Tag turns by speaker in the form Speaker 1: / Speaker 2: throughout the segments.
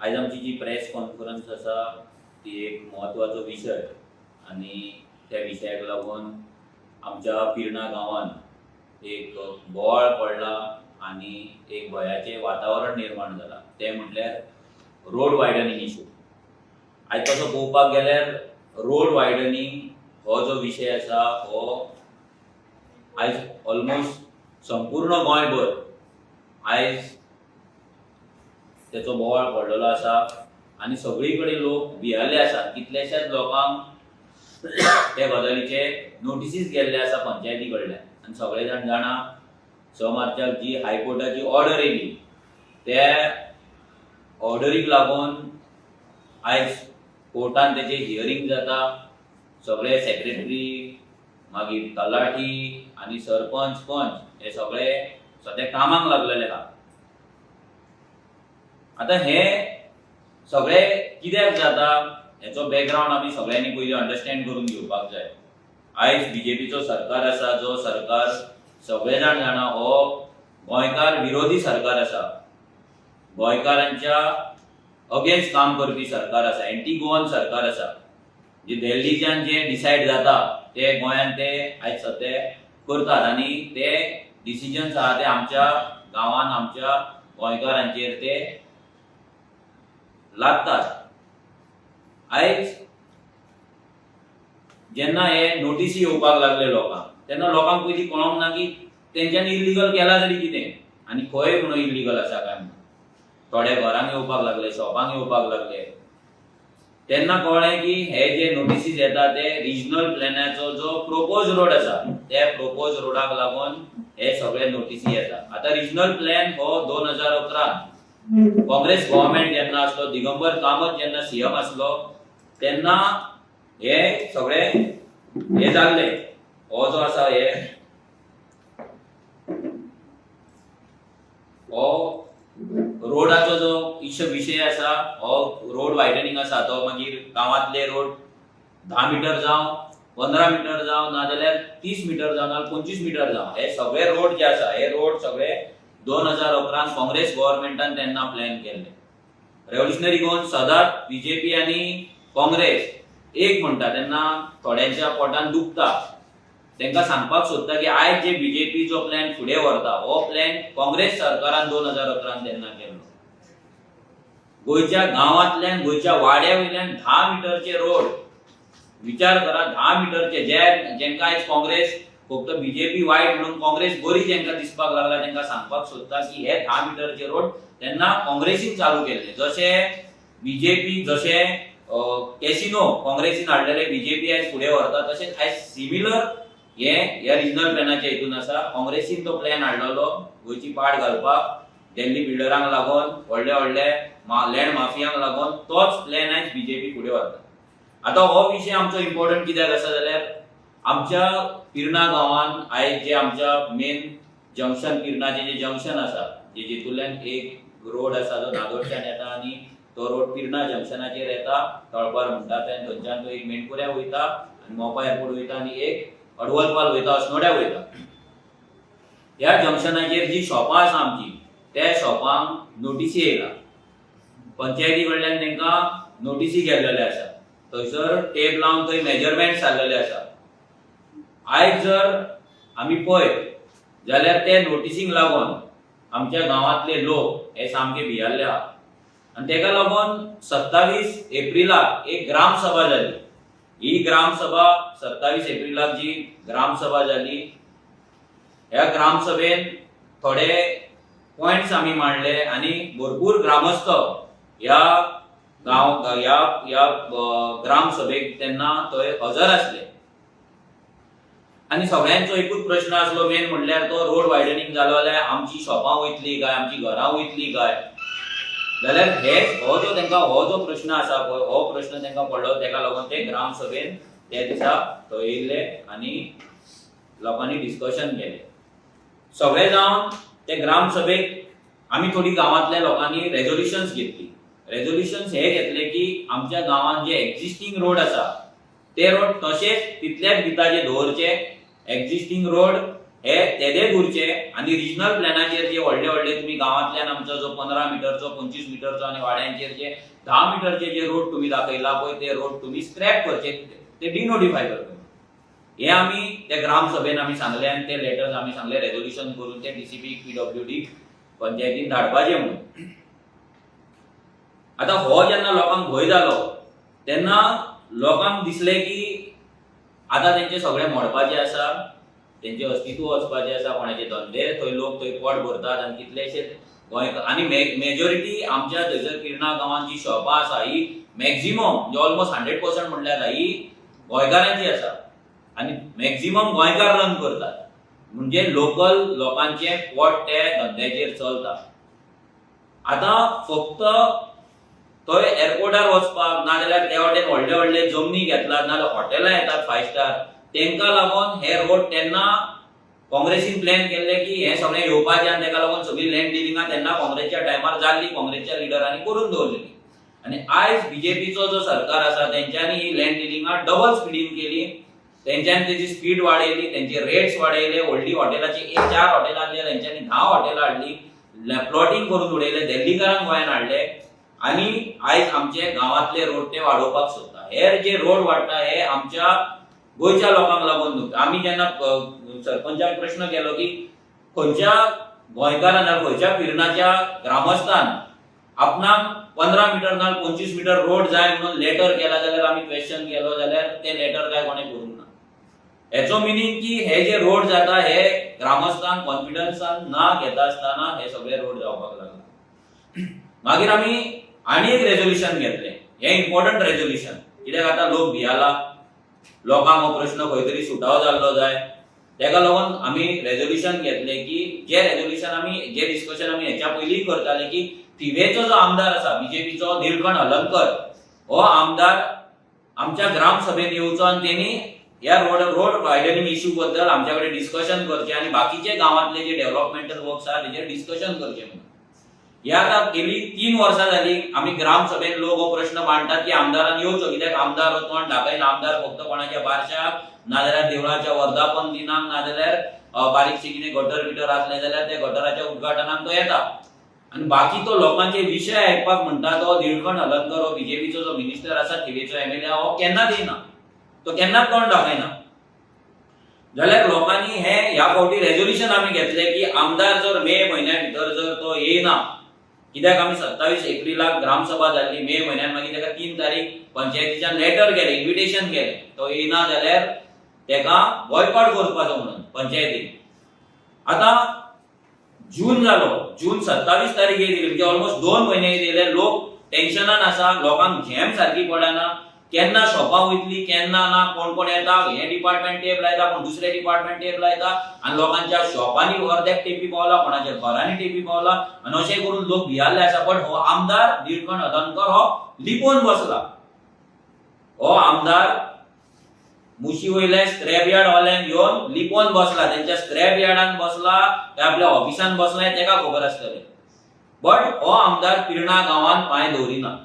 Speaker 1: आयज आमची जी प्रेस कॉन्फरन्स आसा ती एक म्हत्वाचो विशय आनी त्या विशयाक लागून आमच्या पिर्णा गांवांत एक बोवाळ पडला आनी एक भंयाचें वातावरण निर्माण जालां, तें म्हटल्यार रोड वायडनींग इशू. आयज तसो पळोवपाक गेल्यार रोड वायडनींग हो जो विशय आसा हो आयज ऑलमोस्ट संपूर्ण गोंयभर आयज तेचो बोवाळ पडलेलो आसा आनी सगळी कडेन लोक भियेल्ले आसात. कितल्याश्याच लोकांक त्या गजालीचे नोटिसीस गेल्ले आसा पंचायती कडल्यान आनी सगळे जाण जाणा 6 मार्चाक जी हायकोर्टाची ऑर्डर येयली त्या ऑर्डरीक लागून आयज कोर्टान तेचे हियरींग जाता. सगळे सेक्रेटरी, मागीर तलाठी आनी सरपंच, पंच हे सगळे सद्या कामाक लागलेले आहा. आतां हे सगळे कित्याक जाता हेचो बॅकग्रावंड आमी सगळ्यांनी पयलीं अंडरस्टँड करून घेवपाक जाय. आयज बीजेपीचो सरकार आसा, जो सरकार सगळे जाण जाणा हो गोंयकार विरोधी सरकार आसा, गोंयकारांच्या अगेन्स्ट काम करपी सरकार आसा, एंटी गोवन सरकार आसा. जे दिल्लीच्यान जे डिसायड जाता ते गोंयांत ते आयज सद्या करतात आनी ते डिसिजन्स आहा ते आमच्या गांवांत आमच्या गोंयकारांचेर ते लागतात. आयज जेन्ना हे नोटीसी येवपाक लागले लोकांक तेन्ना लोकांक पयलीं कळोंक ना की तेंच्यांनी इल्लिगल केला तरी कितें आनी खंय म्हणून इल्लिगल आसा काय म्हणून. थोडे घरांक येवपाक लागले, शॉपांक येवपाक लागले, तेन्ना कळ्ळें की हे जे नोटिसीस येता ते रिजनल प्लॅनाचो जो प्रोपोज रोड आसा त्या प्रोपोज रोडाक लागून हे सगळे नोटिसी येता. आतां रिजनल प्लॅन हो 2011 काँग्रेस गव्हर्मेंट जेन्ना आसलो, दिगंबर कामत जेन्ना सीएम आसलो तेन्ना हे सगळे हे जाल्ले. हो जो आसा हे हो रोडाचो जो इश्यू विशय आसा हो रोड वायडनींग आसा तो मागीर गांवांतले रोड 10 मिटर जावं, 15 मिटर जावं, नाजाल्यार 30 मिटर जावं, नाजाल्यार 25 मिटर जावं, हे सगळे रोड जे आसा हे रोड सगळे 2011 काँग्रेस गव्हर्मेंटान तेन्ना प्लॅन केल्ले. रेव्होल्युशनरी गोवन सदांच बीजेपी आनी काँग्रेस एक म्हणटा तेन्ना थोड्यांच्या पोटान दुखता. तांकां सांगपाक सोदता की आयज जे बीजेपी जो प्लॅन फुडें व्हरता हो प्लॅन काँग्रेस सरकारान 2011 तेन्ना केल्लो. गोंयच्या गांवांतल्यान गोंयच्या वाड्या वयल्यान 10 मिटरचे रोड, विचार करा, 10 मिटरचे, जे जेंका आयज काँग्रेस फक्त बीजेपी वायट म्हणून काँग्रेस बरी जेंका दिसपाक लागला तेंकां सांगपाक सोदता की हे 10 मिटरचे रोड तेन्ना काँग्रेसीन चालू केल्ले. जशे बीजेपी जशे कॅसिनो काँग्रेसीन हाडलेले बीजेपी आयज फुडें व्हरता तशेंच आयज सिमिलर हे ह्या रिजनल प्लॅनाच्या हितून आसा. काँग्रेसीन तो प्लॅन हाडलेलो गोंयची पाड घालपाक, दिल्ली बिल्डरांक लागून, व्हडले व्हडले लँड माफियांक लागून तोच प्लॅन आयज बीजेपी फुडें व्हरता. आतां हो विशय आमचो इम्पॉर्टंट कित्याक आसा जाल्यार आमच्या पिर्णा गांवांत आयज जे आमच्या मेन जंक्शन पिर्णाचें जें जंक्शन आसा, जे जितूंतल्यान एक रोड आसा जो नादोडच्यान येता आनी तो रोड पिर्णा जंक्शनाचेर येता, तळपार म्हणटा ते, थंयच्यान तो एक मेणकुऱ्या वयता आनी मोपा एअरपोर्ट वयता आनी एक अडवलपाल वयता, अस्नोड्या वयता. ह्या जंक्शनाचेर जी शॉपां आसा आमची त्या शॉपांक नोटिसी येयला, पंचायती कडल्यान तांकां नोटिसी गेल्लेले आसा, थंयसर टेप लावन थंय मेजरमेंट जाल्लेले आसा. आयज जर आमी पळयत जाल्यार ते नोटिसींक लागून आमच्या गांवांतले लोक हे सामके भियेल्ले आहा आनी तेका लागून 27 एप्रिलाक एक ग्रामसभा जाली. ही ग्रामसभा 27 एप्रिलाक जी ग्रामसभा जाली ह्या ग्रामसभेन थोडे पॉयंट्स आमी मांडले आनी भरपूर ग्रामस्थ ह्या गांव ह्या ह्या ग्रामसभेक तेन्ना थंय हजर आसले आनी सगळ्यांचो एकूच प्रश्न आसलो मेन म्हणल्यार तो रोड वायडनींग जालो जाल्यार आमची शॉपां वयतली काय, आमची घरां वयतली काय. जाल्यार हे हो जो तांकां हो जो प्रश्न आसा पळय हो प्रश्न तांकां पडलो, तेका लागून ते ग्रामसभेन त्या दिसा थंय येयल्ले आनी लोकांनी डिस्कशन केलें. सगळे जावन ते ग्रामसभेक आमी थोडी गांवांतल्या लोकांनी रेजोल्युशन्स घेतली. रेजोल्युशन्स हे घेतले की आमच्या गांवांत जे एक्झिस्टींग रोड आसा ते रोड तशेच तितल्याच बिताचे दवरचे, एक्झिस्टींग रोड हे तेदेच उरचे आनी रिजनल प्लॅनाचेर जे व्हडले व्हडले तुमी गांवांतल्यान आमचो जो 15 मिटरचो, 25 मिटरचो आनी वाड्यांचेर जे 10 मिटरचे जे रोड तुमी दाखयला पळय, ते रोड तुमी स्क्रॅप करचे, ते डिनोटिफाय करचे. हे आमी त्या ग्रामसभेन आमी सांगले आनी ते लेटर्स आमी सांगले रेजोल्युशन करून ते डीसीपी, पीडब्ल्यूडी, पंचायतीन धाडपाचे म्हणून. आतां हो जेन्ना लोकांक भंय जालो तेन्ना लोकांक दिसलें की आतां तेंचे सगळें मोडपाचें आसा, तेंचें अस्तित्व वचपाचें आसा. कोणाचे धंदे थंय, लोक थंय पोट भरतात आनी कितलेशे गोंय आनी मेजॉरिटी आमच्या थंयसर किर्णा गांवांत जी शॉपां आसा ही मॅक्झिमम, म्हणजे ऑलमोस्ट 100% म्हणल्यार जाता, ही गोंयकारांची आसा आनी मॅक्झिमम गोंयकार रन करतात. म्हणजे लोकल लोकांचें पोट ते धंद्याचेर चलता. आतां फक्त थंय एअरपोर्टार वचपाक, नाजाल्यार त्या वाटेन व्हडले व्हडले जमनी घेतलात, नाजाल्यार हॉटेलां येतात फायव स्टार, तेंकां लागून हे रोड तेन्ना काँग्रेसीन प्लॅन केल्ले की हे सगळें येवपाचें आनी तेका लागून सगळीं लँड डिलिंगां तेन्ना काँग्रेसच्या टायमार जाल्ली, काँग्रेसच्या लिडरांनी करून दवरलेली. आनी आयज बीजेपीचो जो सरकार आसा तेंच्यांनी ही लँड डिलिंगां डबल स्पिडीन केली. तेंच्यांनी तेजी स्पीड वाडयली, तेंचे रेट्स वाडयले. व्हडली हॉटेलाची एक चार हॉटेलां आसली, तेंच्यांनी 10 हॉटेलां हाडली, प्लॉटिंग करून उडयले, दिल्लीकारांक गोंयान हाडले आनी आयज आमचे गांवांतले रोड ते वाडोवपाक सोदता. हे जे रोड वाडटा हे आमच्या गोंयच्या लोकांक लागून न्हू. आमी जेन्ना सरपंचाक प्रश्न केलो की खंयच्या गोंयकारान, खंयच्या पिर्णाच्या ग्रामस्थान आपणाक 15 मिटर ना 25 मिटर रोड जाय म्हणून लेटर केला जाल्यार, आमी क्वेश्चन केलो जाल्यार ते लेटर काय कोणें करूंक ना. हेचो मिनींग की हे जे रोड जाता हे ग्रामस्थांक कॉन्फिडन्सान ना घेता आसतना हे सगळे रोड जावपाक लागला. मागीर आमी आनी एक रेजोल्युशन घेतलें. हें इम्पॉर्टंट रेजोल्युशन कित्याक आतां लोक भियाला, लोकांक हो प्रश्न खंय तरी सुटावो जाल्लो जाय. तेका लागून आमी रेजोल्युशन घेतलें की जे रेजोल्युशन आमी, जे डिस्कशन आमी हेच्या पयलीं करताले की थिवेचो जो आमदार आसा बीजेपीचो निलकंठ हलंकर, हो आमदार आमच्या ग्रामसभेत येवचो आनी तेणी ह्या रोड वायडनिंग इश्यू बद्दल आमच्या कडेन डिस्कशन करचें आनी बाकीचे गांवांतले जे डेव्हलपमेंटल वर्क्स आहा तेजेर डिस्कशन करचें म्हणून. ह्या आतां गेली 3 वर्सां जाली आमी ग्रामसभेत लोक हो प्रश्न मांडटात की आमदारान येवचो, कित्याक आमदार हो तोंड दाखयना. आमदार फक्त कोणाच्या बारशाक, नाजाल्यार देवळाच्या वर्धापन दिनाक, नाजाल्यार बारीकशे कितें गटर बिटर आसले जाल्यार त्या गटराच्या उद्घाटनाक तो येता आनी बाकी तो लोकांचे विशय आयकपाक म्हणटा तो निळकंठ हलंकर, हो बीजेपीचो जो मिनिस्टर आसा, थिवेचो एमएलए, हो केन्नाच येना, तो केन्नाच तोंड दाखयना. जाल्यार लोकांनी हे ह्या फावटी रेजोल्युशन आमी घेतले की आमदार जर मे म्हयन्या भितर जर तो येना, कित्याक आमी 27 एप्रिलाक ग्रामसभा जाल्ली मे म्हयन्यान, मागीर ताका 3 तारीख पंचायतीच्यान लेटर गेले, इन्विटेशन गेले, तो येना जाल्यार तेका बॉयकॉट करपाचो म्हणून पंचायतीन. आतां जून जालो, जून 27 तारीख येयली, म्हणजे ऑलमोस्ट 2 म्हयने येयले. लोक टेन्शनान आसा, लोकांक झेम सारकी पडना, केन्ना शॉपां वयतली केन्ना ना, कोण कोण येता, हे डिपार्टमेंट टेप लायता, कोण दुसरे डिपार्टमेंट टेप लायता आनी लोकांच्या शॉपांनी अर्द्याक टेपी पावला, कोणाच्या घरांनी टेपी पावला आनी अशें करून लोक भियाल्ले आसा. बट हो आमदार निळकंठ हलंकर हो लिपोवन बसला. हो आमदार मुशी वयले स्क्रॅप यार्ड वाल्यांक घेवन लिपोवन बसला. तेंच्या स्क्रॅप यार्डान बसला काय आपल्या ऑफिसान बसला हें तेका खबर आसतलें, बट हो आमदार पिर्णा गांवांत पांय दवरिना.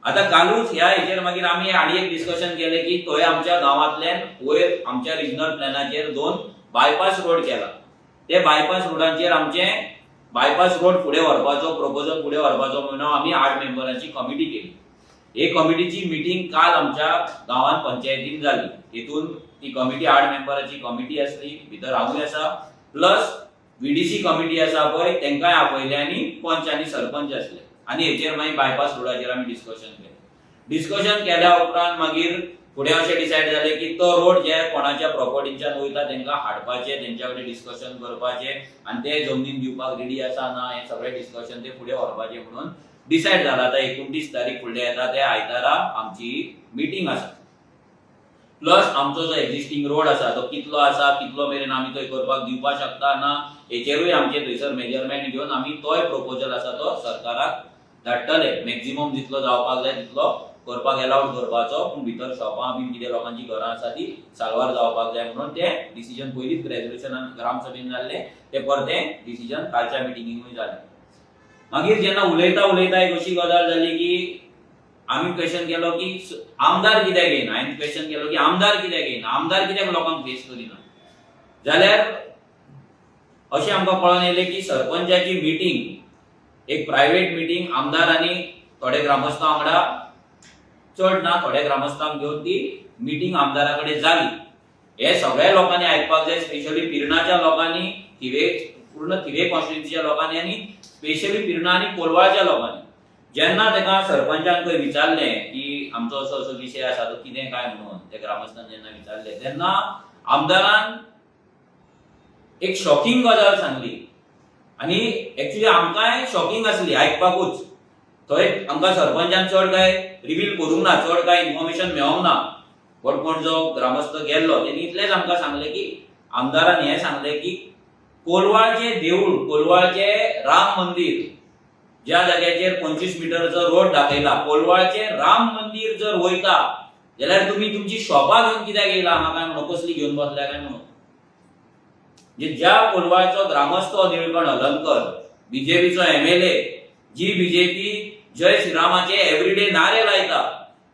Speaker 1: आतां कालूच ह्या हेचेर मागीर आमी आनी एक डिस्कशन केलें की थंय आमच्या गांवांतल्यान वयर आमच्या रिजनल प्लॅनाचेर 2 बायपास रोड केला. ते बायपास रोडांचेर आमचे बायपास रोड फुडें व्हरपाचो प्रपोजल फुडें व्हरपाचो म्हणून आमी 8 मेंबरांची कमिटी केली. हे कमिटीची मिटींग काल आमच्या गांवांत पंचायतीन जाली. हितून ती कमिटी 8 मेंबराची कमिटी आसली, भितर हांवूय आसा, प्लस व्हीडीसी कमिटी आसा पळय तेंकांय आपयले आनी पंच आनी सरपंच आसले आनी हेचेर मागीर बायपास रोडाचेर आमी डिस्कशन केलें. डिस्कशन केल्या उपरांत मागीर फुडें अशें डिसायड जालें की तो रोड जे कोणाच्या प्रॉपर्टीच्यान वयता तेंकां हाडपाचे, तेंच्या कडेन डिस्कशन करपाचें आनी ते जमनीन दिवपाक रेडी आसा ना हें सगळें डिस्कशन ते फुडें व्हरपाचें म्हणून डिसायड जाला. आतां 29 तारीख फुडले येता ते आयतारा आमची मिटींग आसा. प्लस आमचो जो एक्झिस्टींग रोड आसा तो कितलो आसा, कितलो मेरेन आमी थंय करपाक दिवपाक शकता ना, हेचेरूय आमचे थंयसर मेजरमेंट घेवन आमी तोय प्रपोजल आसा तो सरकाराक धाडटले. मॅक्झिमम जितलो जावपाक जाय तितलो करपाक एलावड करपाचो, पूण भितर शॉपां बीन कितें लोकांची घरां आसा ती साल्वार जावपाक जाय म्हणून ते डिसिजन पयलींच रेजोल्युशनान ग्रामसभेन जाल्लें, ते परतें डिसिजन कालच्या मिटिंगेकूय जालें. मागीर जेन्ना उलयता उलयता एक अशी गजाल जाली की आमी क्वेश्चन केलो की आमदार कित्याक येना. हांवें क्वेश्चन केलो की आमदार कित्याक येना, आमदार कित्याक लोकांक फेस करिना, जाल्यार अशें आमकां कळोन येयलें की सरपंचाची मिटींग, एक प्रायवेट मिटींग, आमदार आनी थोडे ग्रामस्थां वांगडा, चड ना, थोडे ग्रामस्थांक घेवन ती मिटींग आमदारा कडेन जाली. हे सगळ्या लोकांनी आयकपाक जाय, स्पेशली पिर्णाच्या लोकांनी, थिवे, पूर्ण थिवे कॉन्स्टिट्युन्सीच्या लोकांनी आनी स्पेशली पिर्णा आनी कोलवाळच्या लोकांनी. जेन्ना ताका सरपंचान खंय विचारलें की आमचो असो असो विशय आसा, तो कितें काय म्हणून, ते ग्रामस्थान जेन्ना विचारलें तेन्ना आमदारान एक शॉकिंग गजाल सांगली आनी एक्चुली आमकांय शॉकिंग आसली आयकपाकूच. थंय आमकां सरपंचान चड काय रिवील करूंक ना, चड काय इन्फॉर्मेशन मेळोंक ना. बट कोण जो ग्रामस्थ गेल्लो तेणी इतलेंच आमकां सांगलें की आमदारान हें सांगलें की कोलवाळचें देऊळ, कोलवाळचें राम मंदीर, ज्या जाग्याचेर 25 मिटरचो रोड दाखयला, कोलवाळचें राम मंदीर जर वयता जाल्यार तुमी तुमची शॉपां घेवन कित्याक येयला हांगा काय म्हणून, कसली घेवन बसल्या काय म्हणून. म्हणजे ज्या कोलवाळचो ग्रामस्थ निळकंठ हलनकर, बीजेपीचो एमएलए, जी बीजेपी जय श्रीरामाचे एव्हरीडे नारे लायता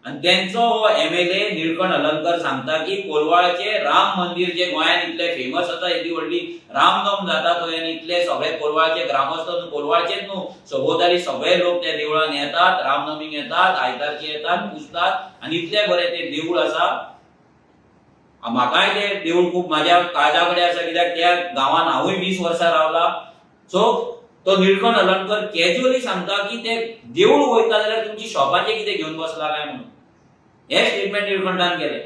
Speaker 1: आनी तेंचो हो एमएलए निळकंठ हलनकर सांगता की कोलवाळचे राम मंदीर जे गोंयांत इतले फेमस आसा, येदी व्हडली रामनम जाता थंय आनी इतले सगळे कोलवाळचे ग्रामस्थ न्हू, कोलवाळचेच न्हू, सभोवताली सगळे लोक त्या देवळान येतात, रामनमीक येतात, आयतारचे येतात, पुजतात आनी इतले बरें ते देवूळ आसा. म्हाकाय ते देवूळ खूब म्हाज्या काळजा कडेन आसा, कित्याक त्या गांवान हांवूय 20 वर्सां रावला. सो तो निळकंठ हलनकर कॅज्युअली सांगता की ते देवूळ वयता जाल्यार तुमची शॉपाचें कितें घेवन बसला काय म्हणून, हे स्टेटमेंट निळकंठान केलें.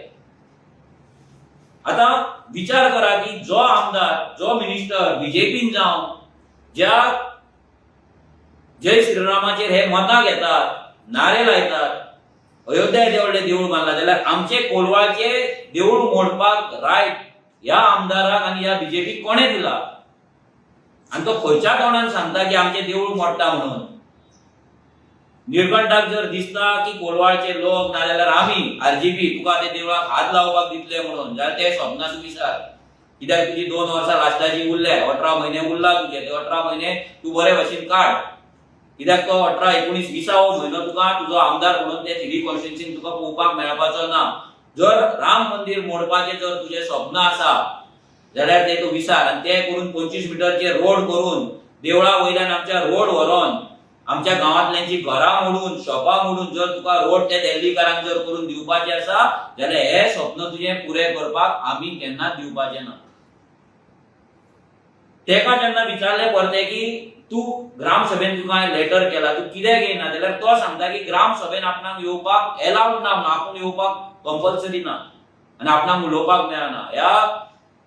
Speaker 1: आता विचार करा की जो आमदार, जो मिनिस्टर बीजेपीन जावन ज्या जय श्रीरामाचेर हे मतां घेतात, नारे लायतात, अयोध्या येदें व्हडलें देवूळ बांदलां, जाल्यार आमचे कोलवाळचे देवूळ मोडपाक रायट ह्या आमदाराक आनी ह्या बीजेपीक कोणें दिला? आनी तो खंयच्या तोंडान सांगता की आमचें देवूळ मोडटा म्हणून? निळकंठाक जर दिसता की कोलवाळचे लोक नाजाल्यार आमी आरजीपी तुका ते देवळाक हात लावपाक दितले म्हणून, जाल्यार ते स्वप्नां तूं विसर. कित्याक तुजी 2 वर्सां लास्टाची उरले, 18 म्हयने उरला तुजे, ते 18 म्हयने तूं बरे भशेन काड. कित्याक तो 18, 19, 20वो म्हयनो तुका तुजो आमदार म्हणून ते थिवी कॉन्स्टिट्युन्सीन तुका पळोवपाक मेळपाचो ना. जर राम मंदीर मोडपाचें जर तुजें स्वप्न आसा जाल्यार ते तूं विसर. आनी ते करून 25 मिटरचे रोड करून देवळा वयल्यान आमच्या रोड व्हरोन आमच्या गांवांतल्यांची घरां मोडून, शॉपां मोडून जर तुका रोड त्या दिल्लीकारांक जर करून दिवपाचें आसा जाल्यार हे स्वप्न तुजें पुरें करपाक आमी केन्नाच दिवपाचें ना. तेका जेन्ना विचारलें परतें की तूं ग्रामसभेन तुका हांवें लेटर केला, तूं कित्याक येयना, जाल्यार तो सांगता की ग्रामसभेन आपणाक येवपाक एलावड ना म्हणून, आपूण येवपाक कंपल्सरी ना आनी आपणाक उलोवपाक मेळना. ह्या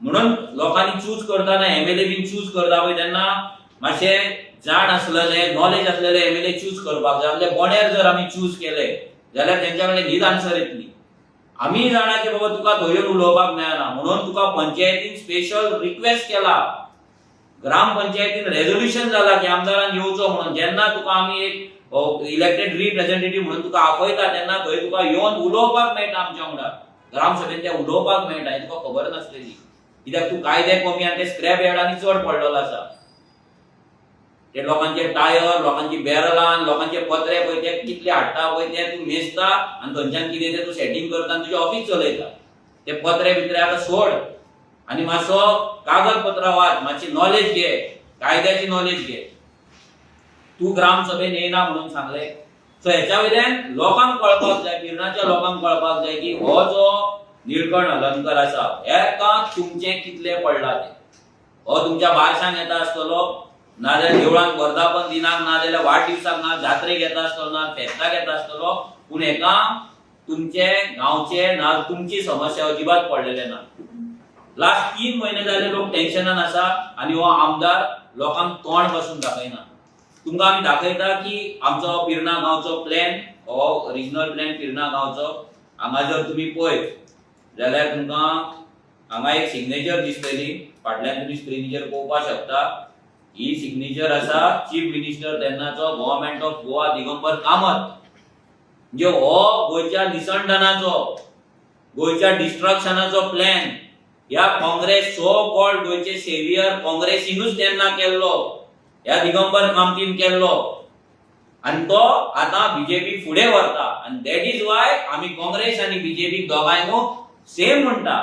Speaker 1: म्हणून लोकांनी चूज करतना, एमएलए बीन चूज करता पळय तेन्ना मातशें जाण आसलेले, नॉलेज आसलेले एमएलए चूज करपाक जाय. आपले बोण्यार जर आमी चूज केले जाल्यार तेंच्या कडेन हीच आन्सर येतली. आमी जाणा की बाबा तुका थंय येवन उलोवपाक मेळना म्हणून तुका पंचायतीन स्पेशल रिक्वेस्ट केला, ग्रामपंचायतीन रेजोल्युशन जाला की आमदारान येवचो म्हणून. जेन्ना तुका आमी एक इलेक्टेड रिप्रेझेंटेटिव्ह म्हणून तुका आपयता तेन्ना थंय तुका येवन उलोवपाक मेळटा, आमच्या वांगडा ग्रामसभेन ते उलोवपाक मेळटा, हें तुका खबर नासलेली. कित्याक तूं कायदे कमी आनी ते स्क्रॅप यार्डांनी चड पडलेलो आसा. ते लोकांचे टायर, लोकांची बॅरलां, लोकांचे पत्रे पळय ते कितले हाडटा पळय ते तूं मेजता आनी थंयच्यान कितें ते तूं सेटींग करता आनी तुजें ऑफीस चलयता. ते पत्रे बित्रे आतां सोड आनी मातसो कागदपत्रां वाच, मातशी नॉलेज घे, कायद्याची नॉलेज घे. तूं ग्रामसभेन येयना म्हणून सांगलें. सो हेच्या वयल्यान लोकांक कळपाक जाय, पिर्णाच्या लोकांक कळपाक जाय की हो जो निळकंठ हलनकर आसा हेका तुमचें कितलें पडलां तें. हो तुमच्या बारशांक येता आसतलो, नाजाल्यार देवळान वर्धापन दिनाक, नाजाल्यार वाडदिवसाक, ना जात्रेक येता आसतलो, ना फेस्ताक येता आसतलो, पूण हेका तुमचे गांवचे ना तुमची समस्या अजिबात पडलेले ना. लास्ट 3 म्हयने जाले लोक टेन्शनान आसा आनी हो आमदार लोकांक तोंड पासून दाखयना. तुमकां आमी दाखयता की आमचो पिर्णा गांवचो प्लॅन, हो रिजनल प्लॅन पिर्णा गांवचो. हांगा जर तुमी पळयत जाल्यार तुमकां हांगा एक सिग्नेचर दिसतली, फाटल्यान तुमी स्क्रिनीचेर पळोवपाक शकता. ही सिग्नेचर आसा चीफ मिनिस्टर तेन्नाचो गव्हर्मेंट ऑफ गोवा दिगंबर कामत. म्हणजे हो गोंयच्या निसंडनाचो, गोंयच्या डिस्ट्रक्शनाचो प्लॅन ह्या काँग्रेस, सो कॉल्ड गोंयचे सेवियर काँग्रेसीनूच तेन्ना केल्लो, ह्या दिगंबर कामतीन केल्लो आनी तो आतां बीजेपी फुडें व्हरता. आनी that is why आमी काँग्रेस आनी बीजेपी दोगांयनू सेम म्हणटा.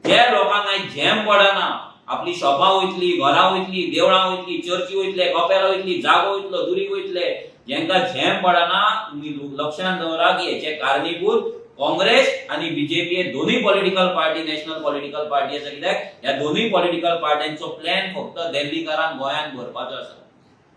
Speaker 1: जे लोकांक आयज झेम पडना आपली शॉपां वयतली, घरां वयतली, देवळां वयतली, चर्ची वयतले, कपेलां वयतली, जागो वयतलो, दुरीग वयतले. जेंका झेम पडना, तुमी लक्षात दवरा की हेचे कारणीभूत काँग्रेस आणि बीजेपी हे दोन्ही political party, national political party आसा. कित्याक ह्या दोन्ही पॉलिटिकल पार्ट्यांचो प्लॅन फक्त दिल्लीकारांक गोंयांत भरपाचो आसा.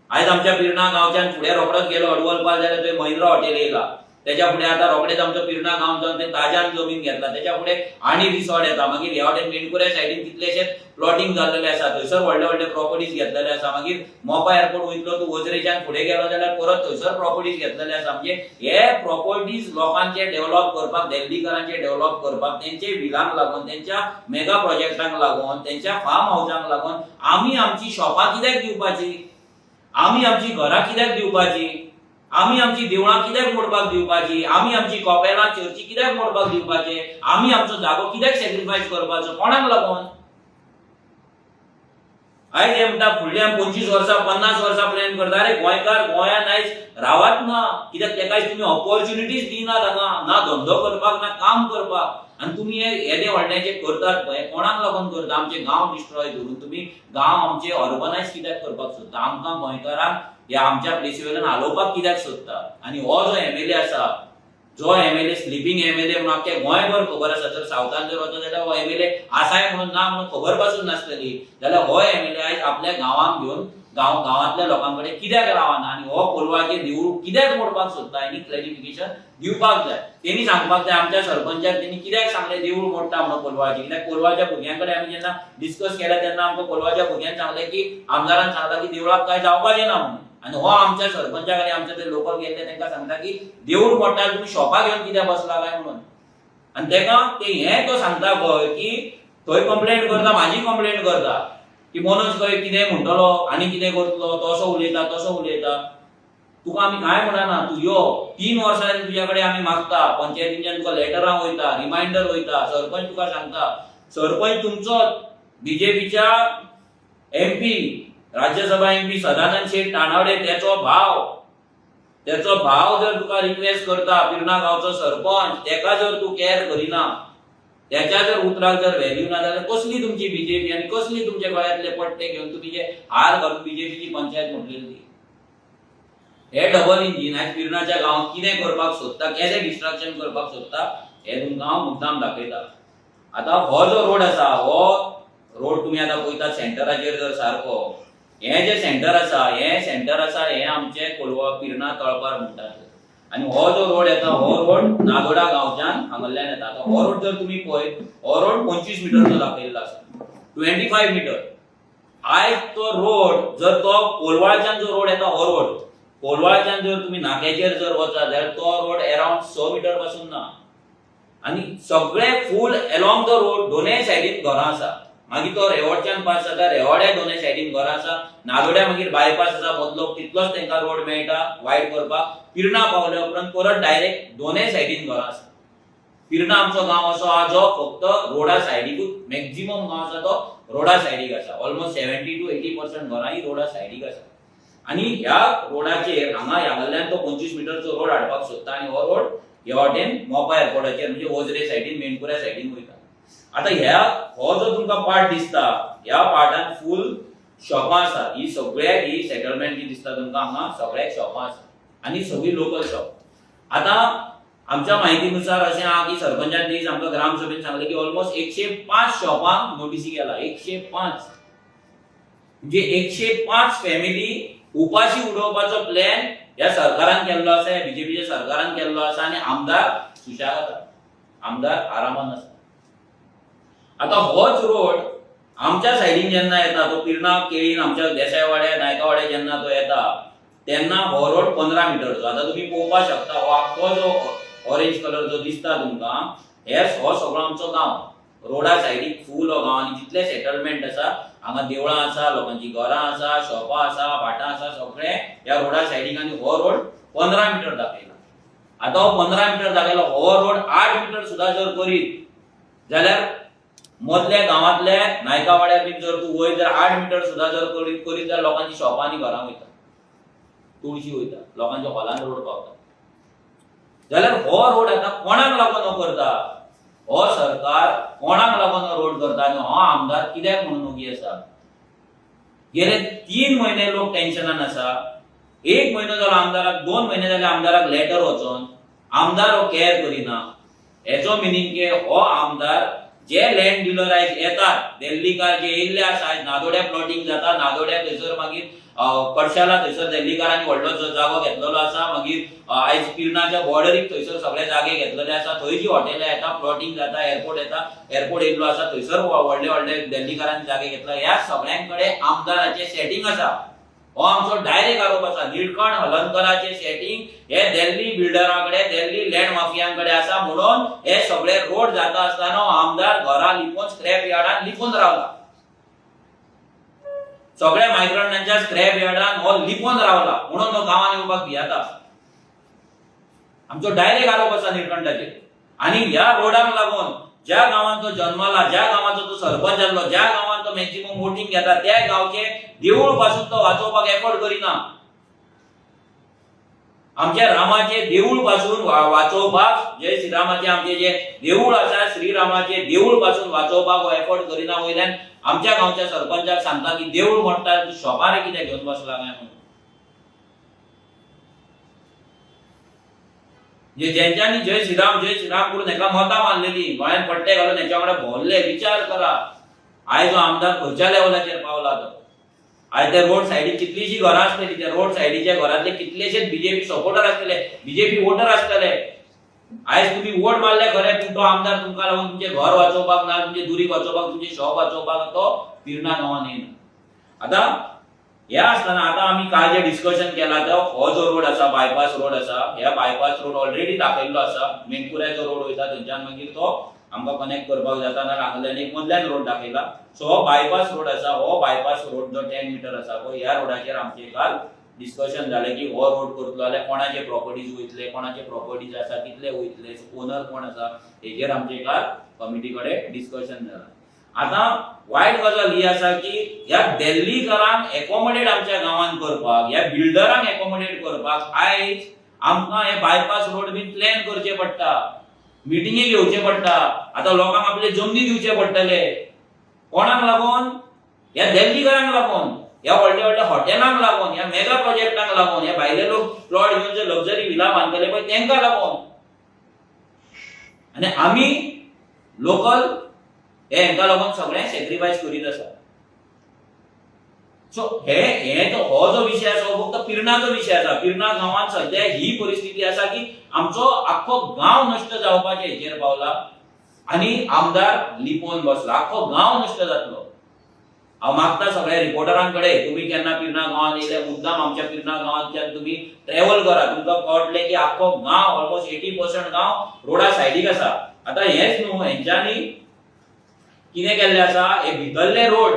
Speaker 1: आयज आमच्या पिर्णा गांवच्यान फुडें रोखडोच गेलो अडवलपाल जाल्यार थंय महिंद्रा हॉटेल येयला. त्याच्या फुडें आतां रोखडेच आमचो पिर्णा गांव जावन ते ताज्यान जमीन घेतला. त्याच्या फुडें आनी रिसॉर्ट येता. मागीर ह्या वटेन मेणकुऱ्या सायडीन कितलेशेच प्लॉटिंग जाल्लेले आसा, थंयसर व्हडले व्हडले प्रॉपर्टीज घेतलेले आसा. मागीर मोपा एअरपोर्ट वयतलो तूं, वजरेच्यान फुडें गेलो जाल्यार परत थंयसर प्रॉपर्टीज घेतलेले आसा. म्हणजे हे प्रॉपर्टीज लोकांचे डेव्हलप करपाक, दिल्लीकारांचे डेव्हलप करपाक, तेंचे विलांक लागून, तेंच्या मेगा प्रोजेक्टांक लागून, तेंच्या फार्म हावजांक लागून आमी आमची शॉपां कित्याक दिवपाची? आमी आमची घरां कित्याक दिवपाची? आमी आमची देवळां कित्याक मोडपाक दिवपाची? आमी आमची कपेलां, चर्ची कित्याक मोडपाक दिवपाचे? आमी आमचो जागो कित्याक सॅक्रिफायस करपाचो? कोणाक लागून? आयज हे म्हणटा फुडली आमी 25 वर्सां, 50 वर्सां प्लॅन करता. अरे गोंयकार गोंयांत आयज रावात ना, कित्याक तेका तुमी ऑपॉर्च्युनिटीज दिनात हांगा, ना धंदो करपाक, ना काम करपाक. आनी तुमी हे येदे व्हडले जे करतात पळय, कोणाक लागून करता? आमचे गांव डिस्ट्रॉय करून तुमी गांव आमचे अर्बनायज कित्याक करपाक सोदता? आमकां गोंयकारांक ह्या आमच्या प्लेसी वयल्यान हालोवपाक कित्याक सोदता? आनी हो जो एमएलए आसा, जो एमएलए स्लिपींग एमएलए म्हणून आख्या गोंयभर खबर आसा, जर सावथान जर वचत जाल्यार हो एमएलए आसाय म्हणून ना म्हणून खबर पासून नासतली, जाल्यार हो एमएलए आयज आपल्या गांवांक घेवन गांवांतल्या लोकां कडेन कित्याक रावना आनी हो कोलवाचे देवूळ कित्याक मोडपाक सोदता? हेणी क्लॅरिफिकेशन दिवपाक जाय. तेणी सांगपाक जाय आमच्या सरपंचाक, तेणी कित्याक सांगलें देवूळ मोडटा म्हणून कोलवाचे. कित्याक कोलवाच्या भुरग्यां कडेन आमी जेन्ना डिस्कस केलें तेन्ना आमकां कोलवाच्या भुरग्यान सांगलें की आमदारान सांगला की देवळाक कांय जावपाचें ना म्हणून. आनी हो आमच्या सरपंचाक आनी आमच्या ते लोकल गेल्ले तांकां सांगता की देवूळ मोडटा, तुमी शॉपां घेवन कित्याक बसला काय म्हणून. आनी तेका ते हें तो सांगता पळय की थंय कंप्लेंट करता, म्हाजी कंप्लेंट करता की मनोज खंय कितें म्हणटलो आनी कितें करतलो, तो असो उलयता, तसो उलयता. तुका आमी कांय म्हणना, तूं यो. 3 वर्सां जालीं तुज्या कडेन आमी मागता, पंचायतींच्यान तुका लेटरां वयता, रिमायंडर वयता, सरपंच तुका सांगता. सरपंच तुमचोच बीजेपीच्या एमपी, राज्यसभा एमपी सदानंद शेठ तानावडे, तेचो भाव जर तुका रिक्वेस्ट करता, पिर्णा गांवचो सरपंच, तेका जर तूं कॅर करिना, त्याच्या जर उतराक जर व्हॅल्यू ना जाल्यार कसली तुमची बीजेपी आनी कसली तुमच्या गळ्यांतले पट्टे घेवन तुमी जे हार घालून बीजेपीची पंचायत म्हटलेली ती? हे डबल इंजीन आयज पिर्णाच्या गांवांत कितें करपाक सोदता, केदें डिस्ट्रक्शन करपाक सोदता, हे तुमकां हांव मुद्दाम दाखयता. आतां हो जो रोड आसा, हो रोड तुमी आतां पळयतात सेंटराचेर जर सारको, हें जें सेंटर आसा, हें सेंटर आसा, हें आमचें कोलवा पिर्णा तळपार म्हणटात. आनी हो जो रोड येता, हो रोड नागोडा गांवच्यान हांगल्ल्यान येता. आतां हो रोड जर तुमी पळयत, हो रोड 25 मिटरचो दाखयल्लो आसा, 25 मिटर. आयज तो रोड जर तो कोलवाळच्यान जो रोड येता, हो रोड कोलवाळच्यान जर तुमी नाक्याचेर जर वचत जाल्यार तो रोड अरावंड 6 मिटर पासून ना. आनी सगळे फूल एलॉंग the road दोनय सायडीन घरां आसा. मागीर तो रेवडच्यान पास जाता, रेवड्या दोनय सायडीन घरां आसा. नागोड्या मागीर बायपास आसा मदलो, तितलोच तांकां रोड मेळटा वायड करपाक. पिर्णा पावल्या उपरांत परत डायरेक्ट दोनय सायडीन घरां आसा. पिर्णा आमचो गांव असो आहा जो फक्त रोडा सायडीकूच, मॅक्झिमम गांव आसा तो रोडा सायडीक आसा. ऑलमोस्ट 70 टू 80% घरां ही रोडा सायडीक आसा. आनी ह्या रोडाचेर हांगा ह्या तो 25 मिटरचो रोड हाडपाक सोदता आनी हो रोड ह्या वाटेन मोपा एअरपोर्टाचेर, म्हणजे वजरे सायडीन, मेणकुऱ्या सायडीन वयता. आतां ह्या हो जो तुमकां पार्ट दिसता, ह्या पार्टान फूल शॉपां आसा. ही सगळ्याक ही सेटलमेंट जी दिसता तुमकां हांगा, सगळ्याक शॉपां आसा आनी सगळी लोकल शॉप. आतां आमच्या माहितीनुसार अशें आहा की सरपंचान दीस आमकां ग्रामसभेन सांगलें की ऑलमोस्ट 105 शॉपांक नोटीसी गेला. 105 म्हणजे 105 फॅमिली उपाशी उडोवपाचो प्लॅन ह्या सरकारान केल्लो आसा, ह्या बीजेपीच्या सरकारान केल्लो आसा. आनी आमदार सुशेगाद आसा, आमदार आरामान आसा. आतां होच रोड आमच्या सायडीन जेन्ना येता, तो पिर्णा केळीन आमच्या देसायवाड्या, नायकावाड्या जेन्ना तो येता तेन्ना हो रोड 15 मिटरचो. आतां तुमी पळोवपाक शकता, हो आख्खो जो ऑरेंज कलर जो दिसता तुमकां, हे हो सगळो आमचो गांव, रोडा सायडीक फूल हो गांव. आनी जितले सेटलमेंट आसा हांगा, देवळां आसा, लोकांची घरां आसा, शॉपां आसा, भाटां आसा, सगळे ह्या रोडा सायडीक. आनी हो रोड 15 मिटर दाखयला. आतां हो 15 मिटर दाखयला, हो रोड 8 मिटर सुद्दां जर करीत जाल्यार मदल्या गांवांतल्या नायकावाड्या बीन जर तूं वयत जाल्यार, 8 मिटर सुद्दां जर करीत करीत जाल्यार लोकांची शॉपां आनी घरां वयता, तुळशी वयता, लोकांच्या हॉलान रोड पावता. जाल्यार हो रोड आतां कोणाक लागून हो करता? हो हो सरकार कोणाक लागून हो रोड करता आनी हो आमदार कित्याक म्हणून ओगी आसा? गेले 3 म्हयने लोक टेन्शनान आसा. 1 म्हयनो जालो आमदाराक, 2 म्हयने जाले आमदाराक लेटर वचोन, आमदार हो कॅर करिना. हेचो मिनींग की हो आमदार जे लँड डिलर आयज येतात, दिल्लीकार जे येयल्ले आसा, आयज नादोड्या प्लॉटींग जाता, नादोड्या थंयसर मागीर कडशाला थंयसर दिल्लीकारांनी व्हडलो जागो घेतलेलो आसा, मागीर आयज पिर्णाच्या बॉर्डरीक थंयसर सगळे जागे घेतलेले आसा, थंय जी हॉटेलां येता, प्लॉटींग जाता, एअरपोर्ट येता, एअरपोर्ट येयल्लो आसा, थंयसर व्हडले व्हडले दिल्लीकारांनी जागे घेतला. ह्या सगळ्यां कडेन आमदाराचें सेटींग आसा. हो आमचो डायरेक्ट आरोप आसा. निळकंठ हलनकराचें सेटींग हे दिल्ली बिल्डरा कडेन, दिल्ली लँड माफियां कडेन आसा, म्हणून हे सगळे रोड जाता आसतना हो आमदार घरा लिपोवन स्क्रॅप यार्डान लिपून रावला. सगळ्या मायग्रंटांच्या स्क्रॅप यार्डान हो लिपोवन रावला, म्हणून तो गांवान येवपाक भियेता. आमचो डायरेक्ट आरोप आसा निळकंठाचेर. आनी ह्या रोडाक लागून ज्या गांवांत तो जन्मला, ज्या गांवाचो तो सरपंच जाल्लो, ज्या गांवांत तो मॅक्झिमम वोटींग घेता, त्या गांवचे देवूळ पासून तो वाचोवपाक एफर्ट करिना. आमच्या रामाचे देऊळ पासून वाचोवपाक, जय श्रीरामाचे आमचे जे देऊळ आसा, श्रीरामाचे देऊळ पासून वाचोवपाक हो एफर्ट करिना. वयल्यान आमच्या गांवच्या सरपंचाक सांगता की देऊळ म्हणटा, तूं शॉपार कितें घेवन बसला काय म्हणून. जे जेंच्यांनी जय श्रीराम जय श्रीराम करून हेका मतां मारलेली, गोंयांत पट्टे घालून हेच्या वांगडा भोंवल्ले, विचार करा आयज हो आमदार खंयच्या लेवलाचेर पावला तो. आयज त्या रोड सायडीक कितलीशीं घरां आसतली, त्या रोड सायडीच्या घरांतले कितलेशेच बीजेपी सपोर्टर आसतले, बीजेपी वोटर आसतले. आयज तुमी वोट मारले खरें, पूण तो आमदार तुमकां लागून तुमचें घर वाचोवपाक ना, तुमचें दुरीग वाचोवपाक, तुमचें शॉप वाचोवपाक तो पिर्णा गांवांत येना. आतां ह्या आसतना आतां आमी काल जे डिस्कशन केला तो हो जो रोड आसा, बायपास रोड आसा, ह्या बायपास रोड ऑलरेडी दाखयल्लो आसा. मेणकुऱ्याचो रोड वयता थंयच्यान मागीर तो आमकां कनेक्ट करपाक जाता, ना हांगासरल्यान एक मदल्यान रोड दाखयला. सो हो बायपास रोड आसा, हो बायपास रोड जो 10 मिटर आसा पळय, ह्या रोडाचेर आमचें काल डिस्कशन जालें की हो रोड करतलो जाल्यार कोणाचे प्रॉपर्टीज वयतले, कोणाचे प्रॉपर्टीज आसा, कितले वयतले, ओनर कोण आसा, हेजेर आमचें काल कमिटी कडेन डिस्कशन जालां. आतां वायट गजाल ही आसा की ह्या दिल्लीकारांक एकोमोडेट आमच्या गांवांत करपाक, ह्या बिल्डरांक एकोमोडेट करपाक आयज आमकां हे बायपास रोड बीन प्लॅन करचे पडटा, मिटिंगी घेवचे पडटा. आतां लोकांक आपले जमनी दिवचे पडटले. कोणाक लागून? ह्या दिल्लीकारांक लागून, ह्या व्हडल्या व्हडल्या हॉटेलांक लागून, ह्या मेगा प्रोजेक्टांक लागून, ह्या भायले लोक प्लॉट घेवन जे लक्झरी विला बांदतले पळय तेंकां लागून. आनी आमी लोकल हे हेंकां लागून सगळें सॅक्रिफायस करीत आसा. सो हे हे जो हो जो विशय आसा हो फक्त पिर्णाचो विशय आसा. पिर्णा गांवांत सद्या ही परिस्थिती आसा की आमचो आख्खो गांव नश्ट जावपाचे हेचेर पावला आनी आमदार लिपोवन बसला. आख्खो गांव नश्ट जातलो. हांव मागता सगळ्या रिपोर्टरां कडेन, तुमी केन्ना पिर्णा गांवांत येयले, मुद्दाम आमच्या पिर्णा गांवांतल्यान तुमी ट्रॅव्हल करा, तुमकां कळटलें की आख्खो गांव ऑलमोस्ट 80% गांव रोडा सायडीक आसा. आतां हेच न्हू, हेंच्यांनी कितें केल्लें आसा, हे भितरले रोड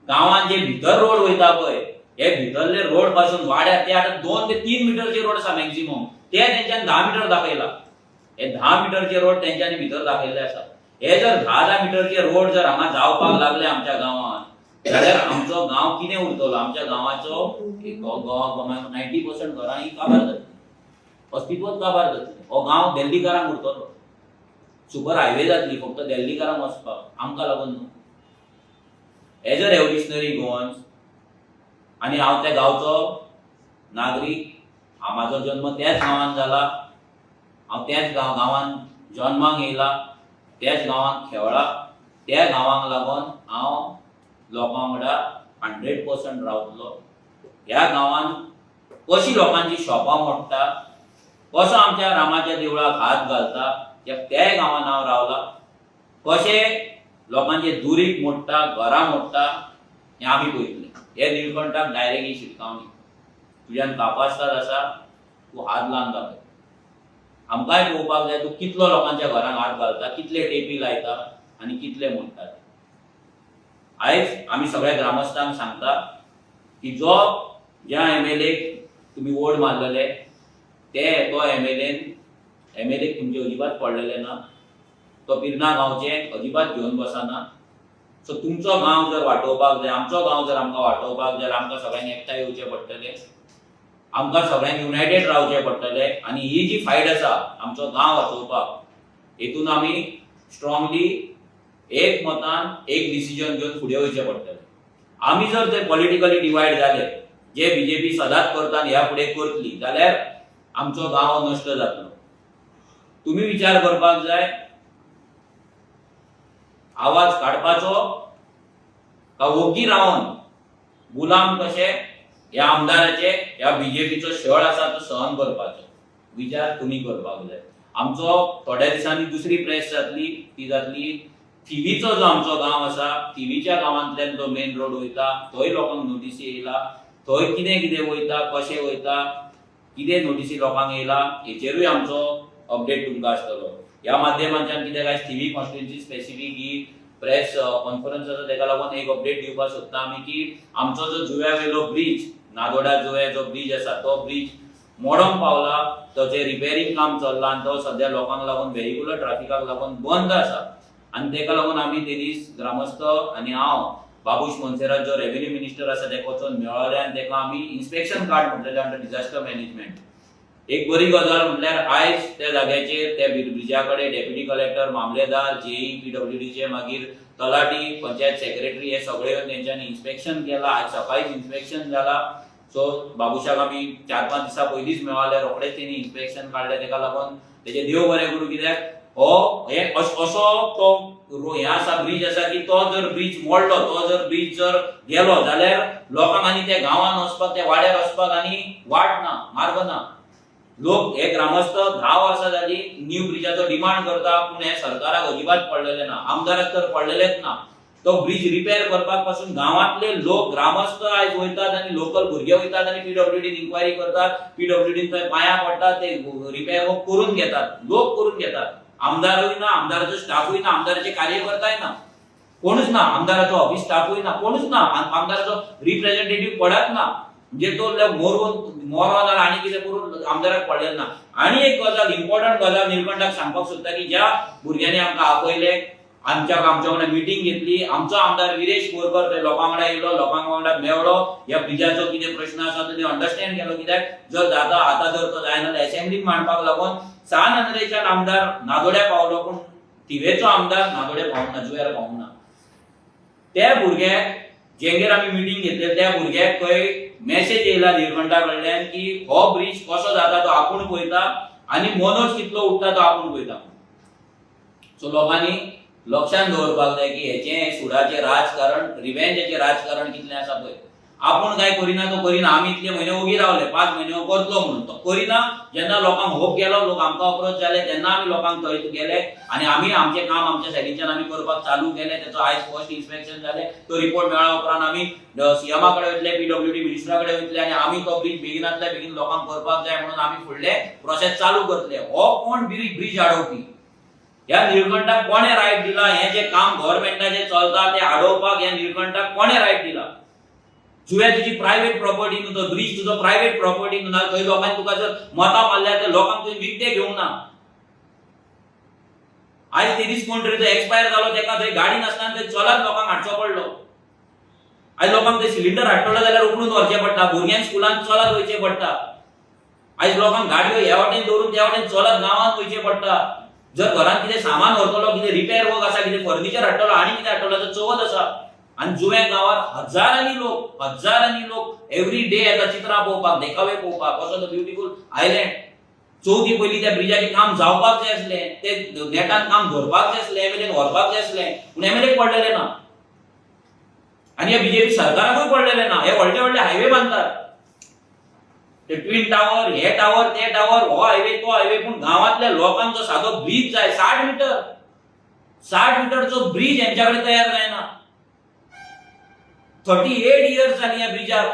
Speaker 1: गांवांत जे भितर रोड वयता पळय, हे भितरले रोड पासून वाड्यार ते आतां 2 ते 3 मिटरचे रोड आसा मॅक्झिमम, ते तेंच्यानी 10 मिटर दाखयला. हे 10 मिटरचे रोड तेंच्यांनी भितर दाखयल्ले आसा. हे जर 10-10 मिटरचे रोड जर हांगा जावपाक लागले आमच्या गांवांत जाल्यार आमचो गांव कितें उरतलो? आमच्या गांवाचो 90% घरां ही काबार जातली, अस्तित्वच काबार जातलें. हो गांव दिल्लीकारांक उरतलो. सुपर हायवे जातली फक्त दिल्लीकारांक वचपाक, आमकां लागून न्हू. एज अ रेव्होल्युशनरी गोवन्स आनी हांव त्या गांवचो नागरीक, म्हाजो जन्म त्याच गांवांत जाला, हांव त्याच गांवांत जन्माक येयला, त्याच गांवांत खेळ्ळा, त्या गांवांक लागून हांव लोकां वांगडा 100% रावतलो. ह्या गांवांत कशी लोकांची शॉपां मोडटा, कसो आमच्या रामाच्या देवळाक हात घालता, त्याय गांवांत हांव रावला. कशें लोकांचे दुरीग मोडटा, घरां मोडटा, हें आमी पळयतलें. हे निळकंठाक डायरेक्ट ही शिटकावणी, तुज्यान कापास्ताद आसा, तूं हात लावन दाखय. आमकांय पळोवपाक जाय तूं कितलो लोकांच्या घरांक हात घालता, कितले टेपी लायता आनी कितले मोडटा. आयज आमी सगळ्या ग्रामस्थांक सांगता की जो ज्या एमएलएक तुमी वोट मारलेले ते तो एमएलएक तुमचे अजिबात पडलेले ना, तो पिर्णा गांवचे अजिबात घेवन बसना. सो तुमचो गांव जर वाटोवपाक जाय, आमचो गांव जर आमकां वाटोवपाक जाय, आमकां सगळ्यांक एकठांय येवचें पडटलें, आमकां सगळ्यांक युनायटेड रावचें पडटलें. आनी ही जी फायट आसा आमचो गांव वाचोवपाक, हेतून आमी स्ट्रॉंगली एक मतान एक डिसिजन घेवन फुडें वयचें पडटलें. आमी जर ते पॉलिटिकली डिवायड जाले, जे बीजेपी सदांच करता आनी ह्या फुडें करतली, जाल्यार आमचो गांव नश्ट जातलो. तुमी विचार करपाक जाय, आवाज काडपाचो का वोग्गी रावन गुलाम कशे ह्या आमदाराचे, ह्या बीजेपीचो छळ आसा तो सहन करपाचो विचार तुमी करपाक जाय. आमचो थोड्या दिसांनी दुसरी प्रेस जातली, ती जातली थिवीचो जो आमचो गांव आसा, थिवीच्या गांवांतल्यान जो मेन रोड वयता थंय लोकांक नोटीसी येयला. थंय कितें कितें वयता, कशें वयता, कितें नोटीसी लोकांक येयला, हेचेरूय आमचो अपडेट तुमकां आसतलो. ह्या माध्यमांतल्यान कितें काय थिवी कॉन्स्टिट्युएन्सी स्पेसिफीक ही प्रेस कॉन्फरन्स आसा, तेका लागून एक अपडेट दिवपाक सोदता आमी की आमचो जो जुव्या वयलो ब्रीज, नादोडा जुव्या जो ब्रीज आसा, तो ब्रीज मोडोंक पावला. ताचें रिपेरींग काम चल्लां आनी तो सद्या लोकांक लागून, व्हेहिकुलर ट्राफिकाक लागून बंद आसा. आनी तेका लागून आमी ते दीस ग्रामस्थ आनी हांव बाबूश मोन्सेरात जो रेव्हेन्यू मिनिस्टर आसा तेका वचोन मेळ्ळले आनी तेका आमी इन्स्पेक्शन कार्ड म्हटलेलें अंडर डिझास्टर मॅनेजमेंट. एक बरी गजाल म्हटल्यार आयज त्या जाग्याचेर, त्या ब्रिजा कडेन डेप्युटी कलेक्टर, मामलेदार, जेई, पीडब्ल्यूडीचे, मागीर तलाठी, पंचायत सेक्रेटरी हे सगळे येवन तेंच्यांनी इन्स्पेक्शन केलां. आयज सकाळीच इन्स्पेक्शन जाला. सो बाबूशाक आमी 4-5 दिसां पयलींच मेळ्ळे, रोखडेच तेणी इन्स्पेक्शन काडलें. तेका लागून तेजें देव बरें करूं, कित्याक हो हे असो तो हे आसा, ब्रीज आसा की तो जर ब्रीज मोडलो, तो जर ब्रीज जर गेलो जाल्यार लोकांक आनी त्या गांवांत वचपाक, त्या वाड्यार वचपाक आनी वाट ना, मार्ग ना. लोक हे ग्रामस्थ 10 वर्सां जाली न्यू ब्रिजाचो डिमांड करता, पूण हे सरकाराक अजिबात पडलेले ना, आमदाराक तर पडलेलेच ना. तो ब्रीज रिपेर करपाक पासून गांवांतले लोक, ग्रामस्थ आयज वयतात आनी लोकल भुरगे वयतात आनी पीडब्ल्यूडीन इन्क्वायरी करतात. पीडब्ल्यूडीन थंय पांयां पडटात, ते रिपेर वर्क करून घेतात, लोक करून घेतात. आमदारूय ना, आमदाराचो स्टाफूय ना, आमदाराचे कार्यकर्ताय ना, कोणूच ना, आमदाराचो ऑफिस स्टाफूय ना, कोणूच ना, आमदाराचो रिप्रेझेंटेटिव्ह पडत ना. म्हणजे तो मोरून मोरोन आनी कितें करून आमदाराक पडलें ना. आनी एक गजाल, इम्पॉर्टंट गजाल निलकंठाक सांगपाक सोदता की ज्या भुरग्यांनी आमकां आपयले, आमच्या वांगडा मिटींग घेतली, आमचो आमदार विरेश बोरकर ते लोकां वांगडा येयलो, लोकां वांगडा मेळ्ळो, ह्या ब्रिजाचो कितें प्रश्न आसा तो अंडरस्टँड केलो. कित्याक जर जाता आतां जर तो जायना जाल्यार असेंब्लीक मांडपाक लागून सान आंद्रेच्यान आमदार नादोड्या पावलो, पूण थिवेचो आमदार नादोड्या पावूंक ना, जुव्यार पावूंक ना. त्या भुरग्याक, जेंगेर आमी मिटींग घेतले, त्या भुरग्याक खंय मेसेज येयला निलकंठा कडल्यान की हो ब्रीज कसो जाता तो आपूण पळयता आनी मनोज कितलो उठता तो आपूण पळयता. सो लोकांनी लक्षात दवरपाक जाय की हेचें सुडाचें राजकारण, रिवेंजाचें राजकारण कितलें आसा पळय. आपूण काय करिना तो करिना, आमी इतले म्हयने ओगी रावले, 5 म्हयने हो करतलो म्हणून तो करिना. जेन्ना लोकांक होप गेलो, लोक आमकां अप्रोच जाले, तेन्ना आमी लोकांक थंय गेले आनी आमी आमचें काम आमच्या सायडीच्यान आमी करपाक चालू केलें. तेचो आयज फर्स्ट इन्स्पेक्शन जालें. तो रिपोर्ट मेळ्ळ्या उपरांत आमी सीएमा कडेन वयतले, पीडब्ल्यूडी मिनिस्टरा कडेन वयतले आनी आमी तो ब्रीज बेगिनातल्या बेगीन लोकांक करपाक जाय म्हणून आमी फुडले प्रोसेस चालू करतले. हो कोण ब्रीज आडोवपी? ह्या निळकंठाक कोणे रायट दिला? हें जें काम गव्हर्मेंटाचें चलता तें आडोवपाक ह्या निळकंठाक कोणे रायट दिला? जुव्या तुजी प्रायव्हेट प्रॉपर्टी न्हू, तो ब्रीज तुजो प्रायव्हेट प्रॉपर्टी न्हू. थंय लोकांनी तुका जर मतां मारल्यार ते लोकांक तुवें विकते घेवंक ना. आयज ते दीस कोण तरी तो एक्सपायर जालो, तेका थंय गाडी नासतना थंय चलत लोकांक हाडचो पडलो. आयज लोकांक थंय सिलिंडर हाडटलो जाल्यार उखलून व्हरचें पडटा, भुरग्यांक स्कुलांत चलत वयचें पडटा. आयज लोकांक गाडयो ह्या वाटेन दवरून त्या वाटेन चलत गांवांत वयचें पडटा. जर घरांत कितें सामान व्हरतलो, कितें रिपेर वर्क आसा, कितें फर्निचर हाडटलो आनी कितें हाडटलो जाल्यार चवथ आसा आनी जुव्या गांवार हजारांनी लोक, हजारांनी लोक एवरी डे येता चित्रां पळोवपाक, देखावे पळोवपाक, कसो तो ब्युटिफूल आयलँड. चवथी पयलीं त्या ब्रिजाचें काम जावपाक जाय आसलें, ते नेटान काम धरपाक जाय आसलें, एमएलएन व्हरपाक जाय आसलें, पूण एमएलए पडलेलें ना आनी ह्या बीजेपी सरकाराकूय पडलेलें ना. हे व्हडले व्हडले हायवे बांदतात, ते ट्विन टावर, हे टावर, ते टावर, हो हायवे, तो हायवे, पूण गांवांतल्या लोकांचो सादो ब्रीज जाय. 60 मिटर, 60 मिटरचो ब्रीज हेंच्या कडेन तयार जायना. 38 इयर्स जाली ह्या ब्रिजाक.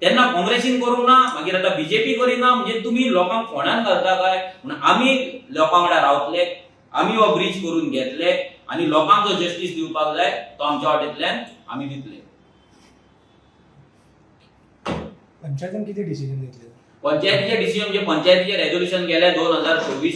Speaker 1: तेन्ना काँग्रेसीन करूंक ना, मागीर आतां बीजेपी करिना. म्हणजे तुमी लोकांक फोंडान घालता काय म्हणून आमी लोकां वांगडा रावतले, आमी हो ब्रीज करून घेतले आनी लोकांक जो जस्टीस दिवपाक जाय तो आमच्या वाटेंतल्यान आमी दितले.
Speaker 2: पंचायतीन किती डिसिजन घेतले?
Speaker 1: पंचायतीचे डिसिजन म्हणजे पंचायतीचे रेजोल्युशन गेले 2024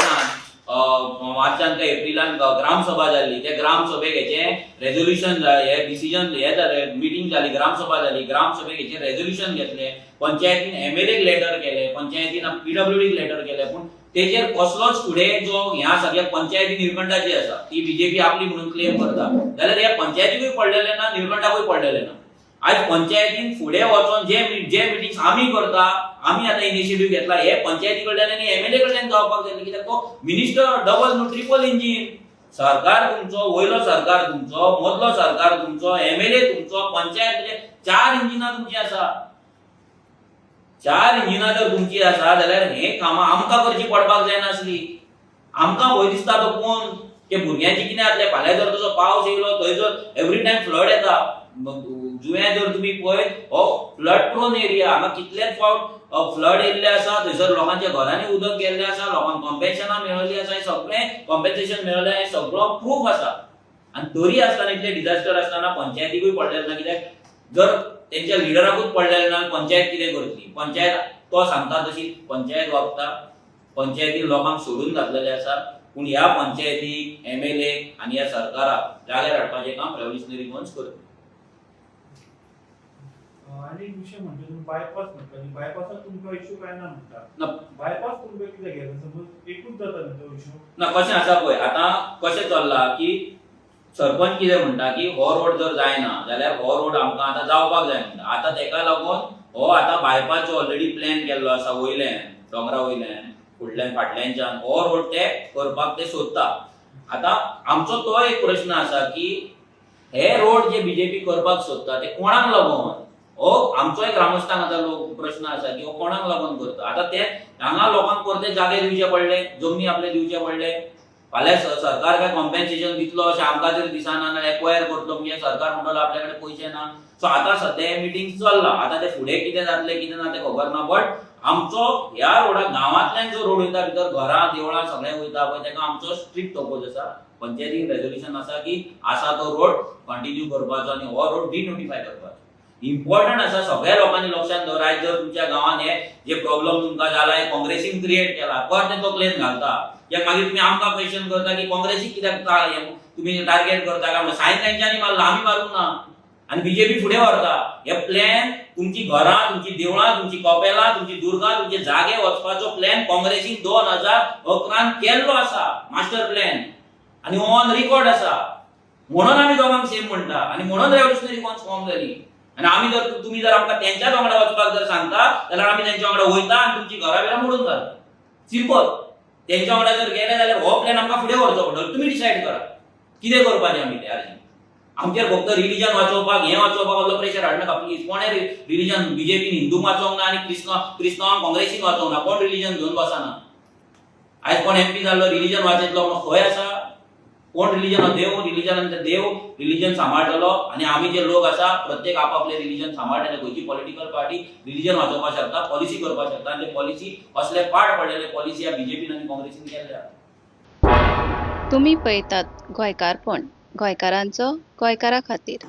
Speaker 1: मार्चान काय एप्रिलान ग्रामसभा जाल्ली. त्या ग्रामसभेक हेचे रेजोल्युशन, हे डिसिजन हे जाले. मिटींग जाली, ग्रामसभा जाली, ग्रामसभेक हेचे रेजोल्युशन घेतले. पंचायतीन एमएलएक लेटर केले, पंचायतीन पीडब्ल्यूडीक लेटर केले, पूण तेजेर कसलोच फुडें जो ह्या सगळ्या पंचायती निळकंठाची आसा ती बीजेपी आपली म्हणून क्लेम करता जाल्यार ह्या पंचायतीकूय पडलेलें ना, निळकंठाकूय पडलेलें ना. आयज पंचायतीन फुडें वचोन जे जे मिटिंग्स आमी करता, आमी आतां इनिशिएटीव घेतला, हे पंचायती कडल्यान आनी एमएलए कडल्यान जावपाक जाय. कित्याक तो मिनिस्टर डबल न्हू ट्रिपल इंजीन सरकार तुमचो, वयलो सरकार तुमचो, मदलो सरकार तुमचो, एमएलए तुमचो, पंचायत, म्हणजे चार इंजिनां तुमची आसा. चार इंजिनां जर तुमची आसा जाल्यार हे कामां आमकां करची पडपाक जायनासली. आमकां भंय दिसता तो पळोवन की भुरग्यांचे कितें जातलें फाल्यां. जर तसो पावस येयलो, थंय जर एवरी टायम फ्लड येता जुंव्या, जर तुमी पळयत, हो फ्लड प्रोन एरिया. हांगा कितलेच फावट फ्लड येयल्ले आसा. थंयसर लोकांच्या घरांनी उदक गेल्लें आसा. लोकांक कॉम्पेन्शनां मेळिल्लीं आसा. हें सगळें कॉम्पेन्सेशन मेळिल्लें, हें सगळो प्रूफ आसा. आनी तरी आसतना, इतले डिझास्टर आसतना पंचायतीकूय पडलेलें ना. कित्याक जर तेंच्या लिडराकूच पडलेलें ना, पंचायत कितें करतली? पंचायत तो सांगता तशी पंचायत वागता. पंचायती लोकांक सोडून घातलेले आसा. पूण ह्या पंचायती, एमएलए आनी ह्या सरकाराक जाग्यार हाडपाचें काम रेव्होल्युशनरी गोवन्स करता.
Speaker 3: आनी एक विशय म्हणजे तुम्ही बायपास म्हणटा न्ही, बायपासाक तुमकां इशू काय ना म्हणटा.
Speaker 1: ना.
Speaker 3: बायपास तुमकां कितें घेता, समज एकूच जाता न्ही तो इशू?
Speaker 1: ना, कशें आसा पळय, आतां कशें चल्लां की सरपंच कितें म्हणटा की हो रोड जर जायना जाल्यार हो रोड आमकां आतां जावपाक जाय म्हणटा. आतां तेका लागून हो आतां बायपासचो ऑलरेडी प्लॅन केल्लो आसा. वयल्यान, दोंगरा वयल्यान, फुडल्यान, फाटल्यानच्यान हो रोड ते करपाक ते सोदता. आतां आमचो तो एक प्रश्न आसा की हे रोड जे बीजेपी करपाक सोदता ते कोणाक लागून? हो आमचोय ग्रामस्थांक आतां लोक प्रश्न आसा की हो कोणाक लागून करता. आतां ते हांगा लोकांक परते जागे दिवचे पडले, जमनी आपले दिवचे पडले. फाल्यां सरकार काय कॉम्पेन्सेशन दितलो अशें आमकां तरी दिसना. नाल्यार एक्वायर करतलो म्हणजे सरकार म्हणटलो आपल्या कडेन पयशे ना. सो आतां सद्या हे मिटींग चल्लां. आतां ते फुडें कितें जातलें, कितें ना तें खबर ना. बट आमचो ह्या रोडा, गांवांतल्यान जो रोड वयता, भितर घरां, देवळां सगळें वयता पळय, तेका आमचो स्ट्रिक्ट अपोज आसा. पंचायतीन रेजोल्युशन आसा की आसा तो रोड कंटिन्यू करपाचो आनी हो रोड डिनोटिफाय करपाचो. इम्पॉर्टंट आसा, सगळ्या लोकांनी लक्षात दवर. आयज जर तुमच्या गांवांत हे जे प्रॉब्लम तुमकां जाला, हे काँग्रेसीन क्रिएट केला, परत ते तकलेन घालता. कित्याक मागीर तुमी आमकां क्वेश्चन करता की काँग्रेसीक कित्याक हे तुमी टार्गेट करता काय म्हणून. सायन तेंच्यांनी मारला, आमी मारूंक ना. आनी बीजेपी फुडें व्हरता हे प्लॅन. तुमची घरां, तुमची देवळां, तुमची कपेलां, तुमची दुर्गां, तुमचे जागे वचपाचो प्लॅन काँग्रेसीन 2011न केल्लो आसा, मास्टर प्लॅन, आनी ऑन रिकॉर्ड आसा. म्हणून आमी दोगांक सेम म्हणटा आनी म्हणून रेव्होल्युशनरी गोवन्स फॉर्म जाली. आनी आमी जर, तुमी जर आमकां तेंच्याच वांगडा वचपाक जर सांगता जाल्यार आमी तेंच्या वांगडा वयता आनी तुमची घरां बिरां मोडून घालता. सिंपल. तेंच्या वांगडा जर गेले जाल्यार हो प्लॅन आमकां फुडें व्हरचो पडटलो. तुमी डिसायड करा कितें करपाचें आमी ते. आर्जी आमचेर फक्त रिलिजन वाचोवपाक, हें वाचोवपाक असलो प्रेशर हाडनाका प्लीज. कोणें रिलिजन, बीजेपीन हिंदूंक वाचोवंक ना आनी क्रिस्तांवांक काँग्रेसीन वाचोवंक ना. कोण रिलिजन घेवन बसना. आयज कोण एमपी जाल्लो रिलिजन वाचयतलो म्हणून खंय आसा कोण रिलिजन? देव रिलिजन आनी देव रिलिजन सांबाळटलो. आनी आमी जे लोक आसा, प्रत्येक आपापले रिलिजन सांबाळटले. खंयची पॉलिटिकल पार्टी रिलिजन वाचोवपाक शकता, पॉलिसी करपाक शकता. आनी ते पॉलिसी असले पाड पडलेले पॉलिसी ह्या बीजेपीन आनी काँग्रेसीन केल्ले आसा.
Speaker 4: तुमी पळयतात गोंयकारपण, गोंयकारांचो गोंयकारा खातीर.